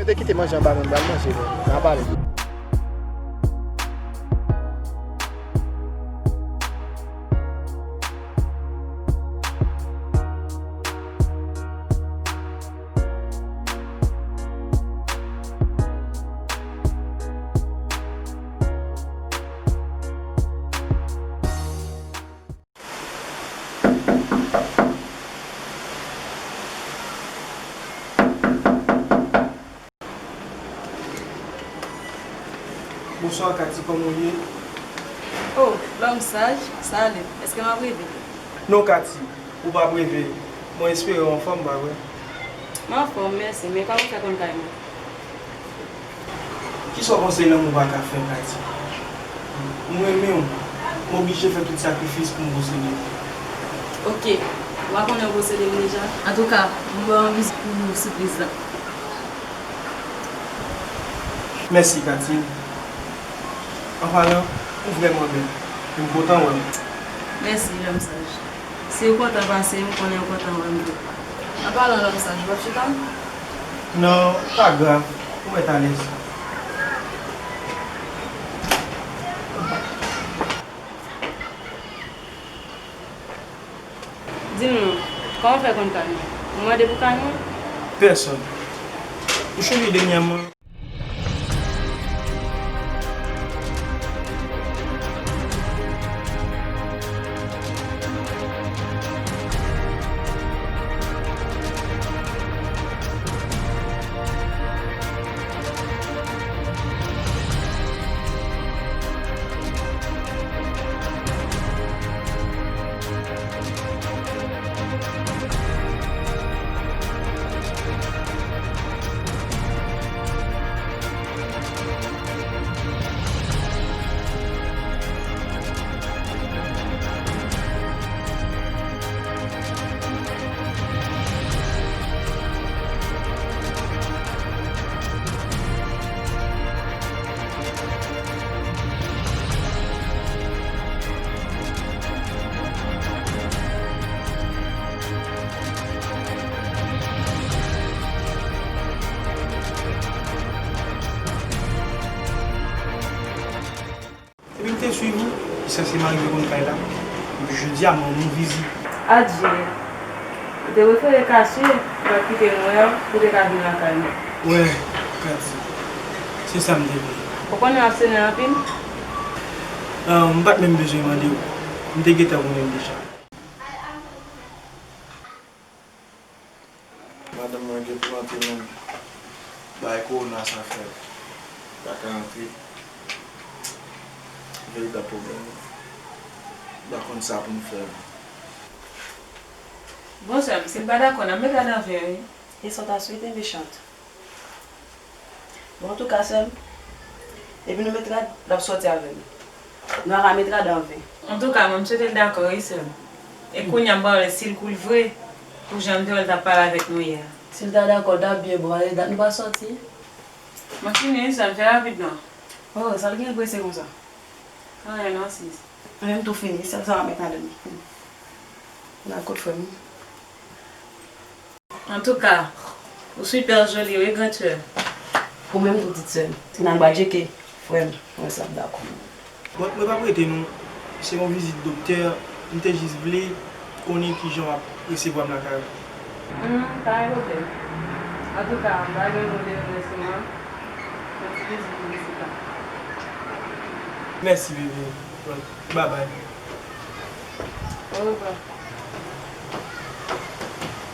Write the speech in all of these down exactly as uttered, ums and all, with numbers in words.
Te kite manje anba men m, m pral manje, men n a pale. Bonswa, Katy, kòman w ye? Oh, lòm saj, salut. Èske m ap reve? Non, Katy, ou p ap reve. Mwen espere w anfòm, pa vre? M anfòm, mèsi, men kòman w fè konn kay mwen? Kisa w panse lanmou pa ka fè, Katy? M renmen w, m oblije fè tout sakrifis pou m posede w. Oke, ou pa konnen ou posede m deja? Antouka, m ba w yon vizit pou sipriz la. Mèsi, Katy. An palan, ou vrèman bèl. E m kontan wè w. Mèsi, lòm saj. Si w kontan pase m, konnen w kontan wè m tou. An palan, lòm saj, w ap chita? Non, pa grav. Ou mèt alèz. Di m non, kòman w fè konn kay mwen? Ou mande pou kay mwen? Pèsòn. Ou chanje dènyèman? Epi m te swiv ou, li sanse m arive konn kay la. Epi jodi a, m rann ou vizit. Adje! Ou te prefere kache, pa kite m wè w, pou w te ka vin lakay mwen. Wè, Katy, se sa m te vle. Ou konnen w ap swennen anpil? Ah, m pa t menm bezwen mande w. M te gentan konnen l deja. Madanm mwen gen pou antre menm. Bay kowona sa fè l pa ka antre. Veritab pwoblèm. M pa konn sa pou m fè. Bon, sè m, si l pa dakò, n ap met rad an ven, wi. E sa w ta swete, mechant? Bon, antouka, sè m, depi nou met rad, l ap sòti avè m. Nou pa ka met rad an ven. Antouka, mwen, m swete l dakò, wi, sè m. E kounye a, m pa wè si l koul vre, pou jan m te wè l t ap pale avèk nou yè a. Si l ta dakò, l t ap byen bon, ale dat nou pa sòti. Mwen fini, wi, sè m, fè rapid non. Oh, sa l gen prese konsa? Anyen non, sis. Anyen, m tou fini, sèl sa m ap met ladann. Nan kot frè m. Antouka, ou super joli wi, gran sè. Ou menm tou, ti sè m. Si n al bwa djeke, frè m, mwen sa m dakò. Bon, mwen p ap rete non. Se yon vizit doktè, m te jis vle konnen kijan w ap resevwa m lakay ou. Hmm, pa gen pwoblèm. Antouka, m pa gen mo de remèsiman. Yon ti vizit pou vizit la. Mèsi, bebe. Bon, babay. Orevwa.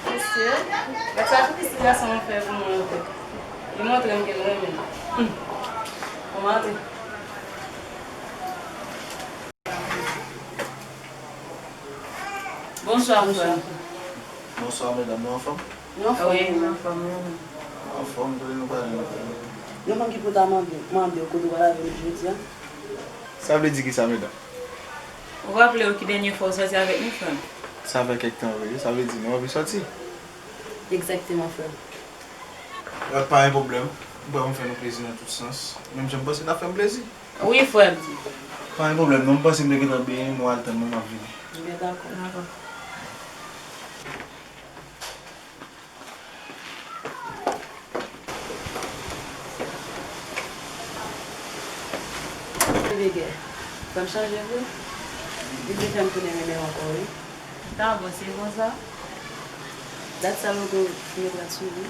Mesye, gad sa ti gason an fè pou mwen ankò. Li montre m ke l renmen m. Hmm. Bon maten. Bonswa, frè. Bonswa, medam. Nou anfòm? Nou anfòm. Wi, nou anfòm, wi. Anfòm, tande nou pale, nou pale. Yon moun ki pou ta mande, mande w kote w pral avè nou jodi a. Sa vle di kisa, medam? Ou raple w ki dènye fwa w sòti avèk nou, frè m? Sa fè kèk tan, wi. Sa vle di nou anvi sòti? Egzakteman, frè m. Wè, pa gen pwoblèm. M prè pou m fè nou plezi nan tout sans. Menm jan m panse n ap fè m plezi. Wi, frè m. Pa gen pwoblèm, non. M panse m te gentan benyen, nou al tann mwen, m ap vini. Byen, dakò. Dakò. Bebe gè. Fè m chanje vre. Li te fè m tounen renmen w ankò, wi. Ta bon, se konsa? Dat sa logo met rad sou li.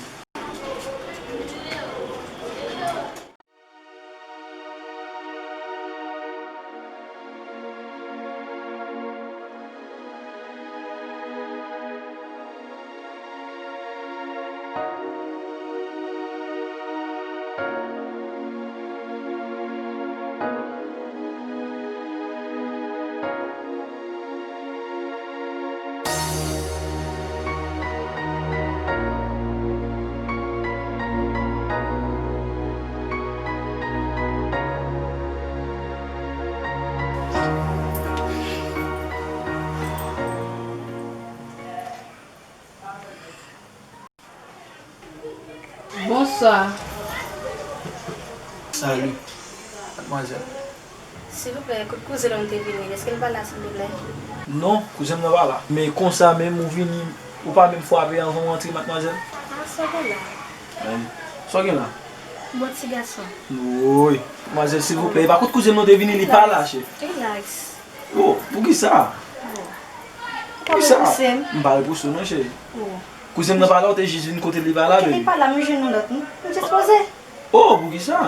Bonswa. Salut, madmwazèl. Silvouplè, kot kouzen nou te vini, èske l pa la, silvouplè? Non, kouzen m nan pa la. Men konsa menm ou vini, ou pa menm frape anvan w antre, madmwazèl? Ah, sa gen la. Men, sa gen la? Bon ti gason. Woy, madmwazèl, silvouplè, e pa kot kouzen m nan te vini, li pa la, cheri. Relax. Oh, poukisa? Oh. Poukisa? M pa repouse w non, cheri. Oh. Kouzen m nan pa la, ou te jis vin kote li pa la, baby. Li pa la, m jwenn yon lòt, m dispoze. Oh, poukisa?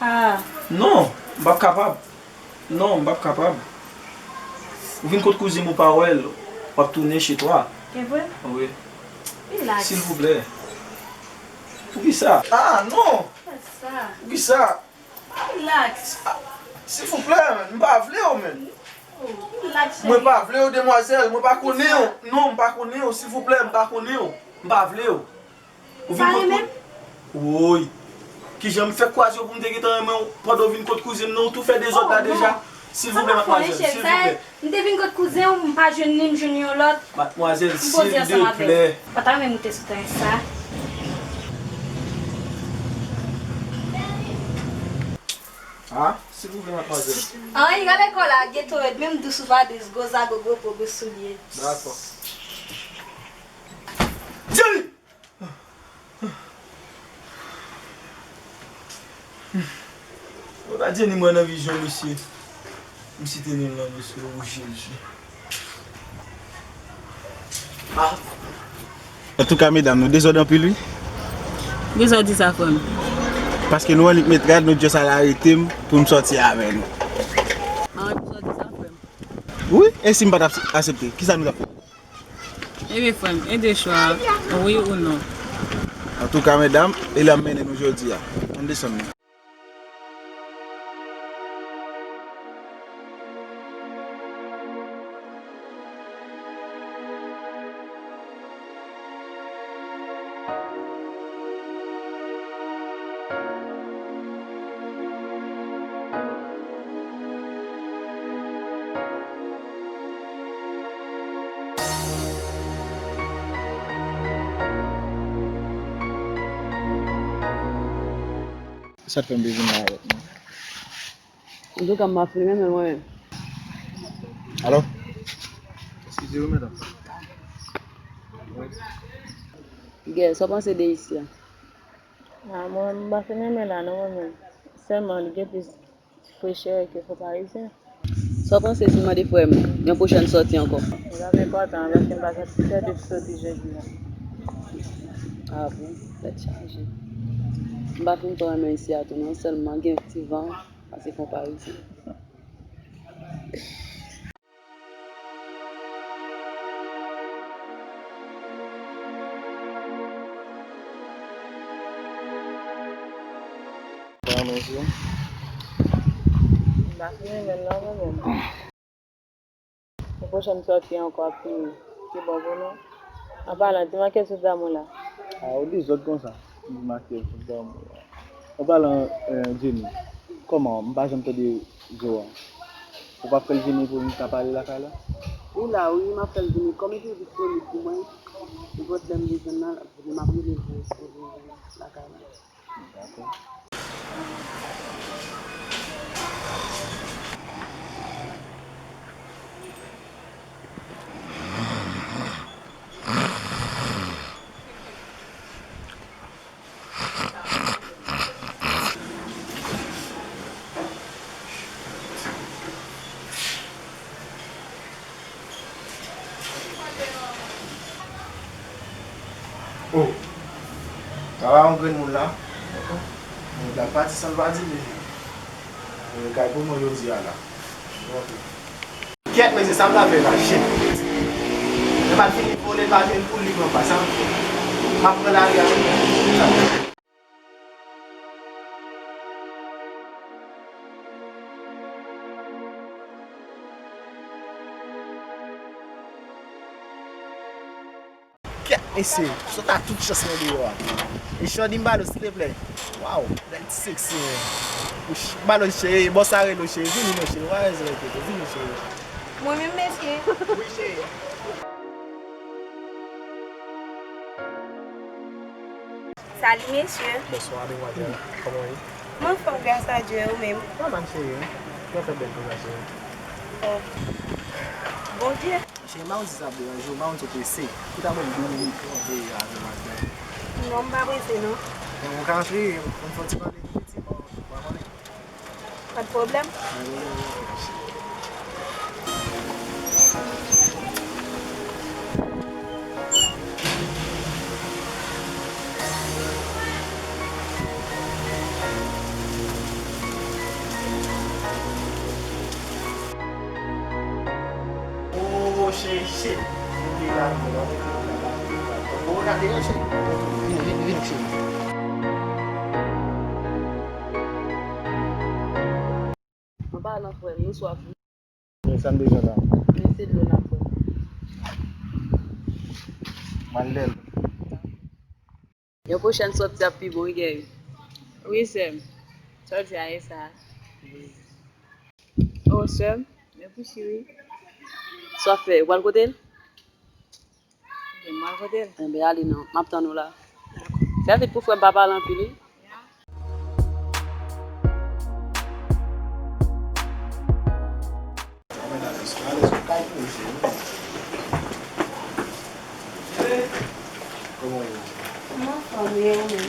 Ah. Non, m p ap kapab. Non, m p ap kapab. Ou vin kot kouzen m ou pa wè l, w ap tounen chez toi. E vre? Wi. Relax. Silvouplè. Poukisa? Ah, non! Fè sa. Poukisa? Relax. Ah, silvouplè, man, m pa vle w, man. Oh, relax, cheri. Mwen pa vle w, demwazèl, mwen pa konnen w. Non, m pa konnen w, silvouplè, m pa konnen w. M pa vle w. Ou vin kot... Pa renmen m? Woy. Kijan m fè kwaze w pou m te gentan renmen w pandan w vin kot kouzen m nan, ou tou fè dezòd la deja? Oh, non. Silvouplè, madmwazèl, silvouplè. M te vin kot kouzen w, m pa jwenn li, m jwenn yon lòt. Madmwazèl, silvouplè. M poze ansanm avè w. Ou pa ta renmen moute sou teren sa? Ah, silvouplè, madmwazèl. Ann, gade kò la, geto rèd, menm dous ou pa dous, gwo zago, gwo po, gwo soulye. Dakò. Jenny! Ou ta Jenny, mwen nan vizyon, mesye. M site non l lan, mesye, o Jezi. Ah. Antouka, medam, nou dezòd anpil, wi. Kisa w di sa, frè m? Paske nou annik met rad, nou just al arete m pou m sòti avè nou. Ah, kisa w di sa, frè m? Wi, e si m pa t ap aksepte, kisa nou t ap fè? Ebyen, frè m, e de chwa a, wi ou non. Antouka, medam, e la m mennen nou jodi a. Ann desann nou. Sa k fè m bezwen la avèk nou. Antouka, m pa fin renmen l mwen menm. Alo? Eskize wi, medam. Gè, sa w panse de isi a? A, mwen, m pa fin renmen la non, mwen menm. Sèlman, li gen plis frechè ke Fon Parizyen. Sa w panse si m mande frè m yon pwochèn sòti ankò? Li p ap enpòtan, paske m pa santi tèt ap soti jodi a. A bon, tèt chaje. M pa fin twò renmen isi a tou non, sèlman gen ti van, pase Fon Parizyen. Mwen menm, non, mwen menm. Pou pwochèn sòti ankò ap pi, pi bon pou nou. An palan, ti makyaj sou damou la. A, ou dezòd konsa. Ti makyaj sou damou la. An palan, eh, Jenny, kòman? M pa janm tande zo a. Ou p ap fè l vini pou n ka pale lakay la? Ou la, wi, m ap fè l vini. Kòm li toujou disponib pou mwen, nenpòt lè m bezwen l nan, l ap vini, m ap rele l pou, pou l vini lakay la. Dakò. Apa yon grenn moun la. Yon blag pati san l pa di li. Yon kay pou mwen jodi a la. Kèt, mesye, sa m ta fè la, shit. Mwen pa t fini vole, pa jwenn pou li pran pa sa. M ap pran lari a. Kèt, mesye, sot a tout chans nan deyò a. E Shorty, m ba l ou, silteplè. Waw, bèl ti seksi, men. Ouch, m ba l ou, cheri, bò sa rele w, cheri. Vini non, cheri, w pa bezwen enkyete, vini, cheri. Mwen menm, mesye. Wi, cheri. Salut, mesye. Bonswa, demwazèl. Kòman w ye? M anfòm, gras a Dye, ou menm? Pa mal, cheri. Mwen fè bèl konsa, cheri. Oh. Bondye. Cheri, m pa konn si sa ap deranje w, m pa konn si w prese. Ou ta ban m de minit pou mwen voye avè madanm? Non, m pa prese, non. Men ou ka antre, pou n fè yon ti pale, piti, bon, ou pa konnen. Pa t pwoblèm. Oh, cheri, shit. Vini, vini, vini, cheri. Anba nan frè m, nou swaf wi. Men sa m bezwen la. Men se dlo n ap bwè. M al lè l. Yon pwochèn sòti ap pi bon wi, Gary. Wi, sè m. Sòti a e sa. Oh, sè m. Men pou cheri. Sa w ap fè? Ou pral kote l? Gen mal kote l. Enben, ale non. M ap tann ou la. Fè vit pou frè m pa pale anpil, wi. Kòman w ye? M anfòm, e ou menm?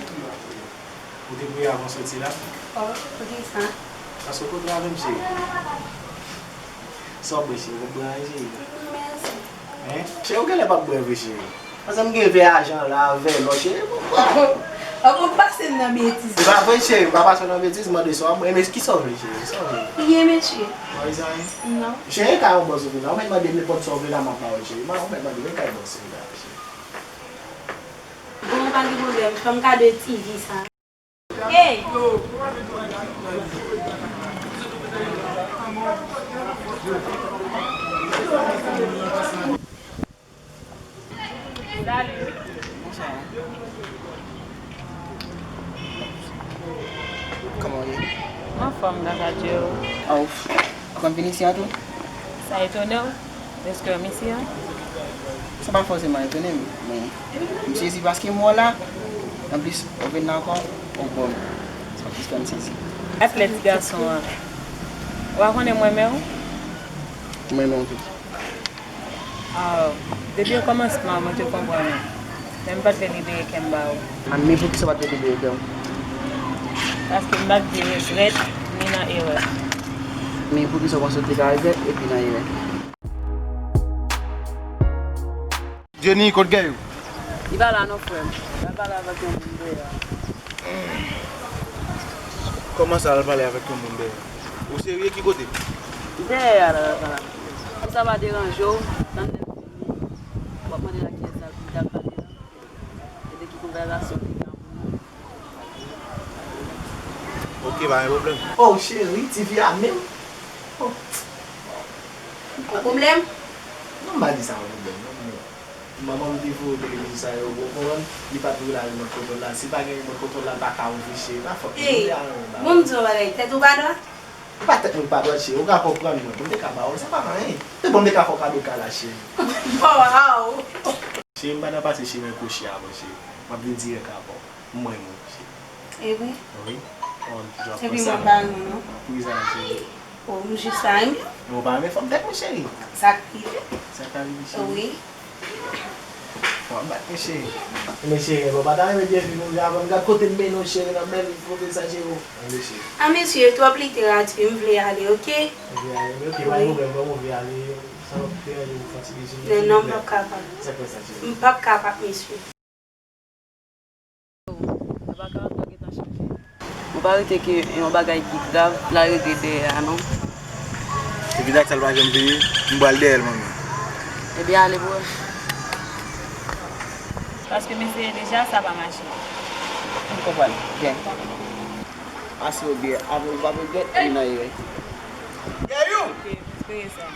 Ou te priye avan w soti la? Oh, poukisa? Paske w kontre avè m, cheri. Sa w bwè, cheri? Ou bwè anyen, cheri? Mèsi. Hein? Cheri, ou genlè p ap bwè vre, cheri. Paske m gen vè ajan la, vè lò, cheri. Ou konn pase m nan betiz. Se pa vre, cheri, m pa pase w nan betiz, m mande sa w ap bwè. Men kisa w vle, cheri? Kisa w vle? Rien, mesye. Ou pa bezwen anyen? Non. Cheri, e ka yon bòs ou vin la. Ou mèt mande m nenpòt sa w vle la, m ap ba w l, cheri. Ou mèt mande m, e ka yon bòs ou vin la, cheri. Bon, pa gen pwoblèm. Fè m kado T V sa. Hey! Salut. Bonswa. Kòman w ye? M anfòm, gras a Dye. Ouf. Ou konn vin isi an tou? Sa etone w? Dèske m isi an? Sa pa fòseman etone m, men m sezi paske m wè w la. Anplis, ou vin la ankò, ou bon. Sa plis fè m sezi. Atlèt ti gason an. Ou pa konnen m renmen w? M renmen w tou. Ah, depi okòmansman, mwen te konprann ou. Men m pa t vle libere kè m ba ou. A, men poukisa w pa t vle libere kè w? Paske m pa t vle regrèt, ni nan erè. Men poukisa w panse w te ka regrèt epi nan erè? Jenny, kot Gary? Li pa la non, frè m. L al pale avèk yon moun dèyè a. Kòman sa, l al pale avèk yon moun dèyè? Ou serye? Ki kote? Dèyè a, l al pale avèk yon moun. Si sa pa deranje w, tann lè l vini, w ap mande l a kiyès l al, li t al pale a, e de ki konvèsasyon li gen ak moun nan. Ok, pa gen pwoblèm. Oh, cheri, ti fi a menm. Oh. Yon pwoblèm? Non, m pa di sa yon pwoblèm, non, men manman m te voye w televizyon sa yo, ou konprann? Li pa t voye l a remòt kontwòl la. Si l pa gen remòt kontwòl la, l pa ka ouvri, cheri. Pa fòt mwen, ey, mwen te a renmen ba ou. Bon, m di w yon bagay, tèt ou pa dwat? E pa tèt mwen ki pa dwat, cheri. Ou ka konprann mwen. Pou m te ka ba ou l, se pa anyen. Se bon, m te ka fè w kado kay la, cheri. Waw! Cheri, m pa nan pase chimen kwochi avan, cheri. M ap vin dirèk avan w. M renmen w, cheri. E vre? Wi. Bon, m toujou ap panse a ou. Epi mwen pa renmen w non. Poukisa, cheri? O, m jis pa renmen w. Men ou pa renmen fanm tèt mwen, cheri. Sa k rive? Sa ka rive, cheri? Wi. Bon, bat mwen, cheri. Men cheri, bon, pa ta renmen byen vin ouvri avan m. Gad kote m mennen w, cheri, nan bèl kote sa, cheri. Ann, cheri. A, mesye, twòp literati, m vle ale, oke? Ou vle ale, men oke, pa gen pwoblèm, ban m ouvri ale. Sa w ap fè, ou fatige, cheri. Men non, m p ap kapab. Sa k fè sa, cheri? M p ap kapab, mesye. Ou pa rete ke yon bagay ki grav la regle dèyè a non. Epi dat sa l pa janm vini, m pral dèyè l mwen menm. Ebyen ale pou wè. Paske m eseye deja, sa pa mache. M konprann. Byen. Ase w byen, avè w pa byen byen, li nan erè. Gayou! Ok, espere sa.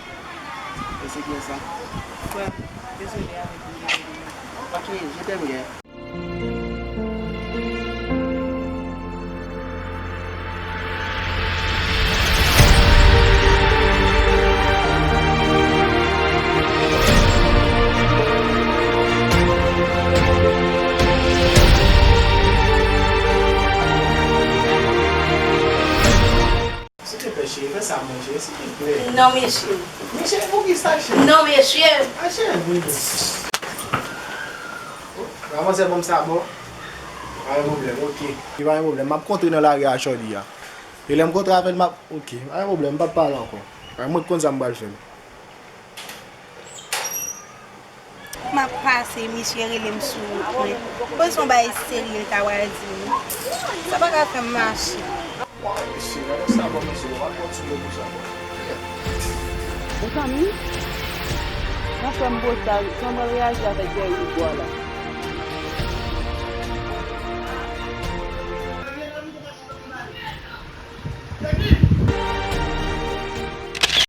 E se byen sa. Frè m, dezole avèk ou. Ok, je t'aime, gay. Silvouplè, cheri, fè sa pou mwen, cheri, silvouplè. Non, mesye. Men cheri, poukisa, cheri? Non, mesye. A, cheri, vini. Manmzèl ban m sa bò. Pa gen pwoblèm, ok. Li pa gen pwoblèm. M ap kontre nan lari a jodi a. E lè m kontre avè l, m ap, ok. Pa gen pwoblèm, m p ap pale ankò. Mwen k konn sa m pral fè. M ap pase, misye rele m sou wout mwen. Bon, se yon bagay serye l ta pral di m. Sa pa ka fè m mache. Waw, mesye, gade sa bò, mesye, yo pa kontinye pou sa, bò. Mezanmi, nan frè m Bosal, jan mwen reyaji avèk Guerrier Dubois la.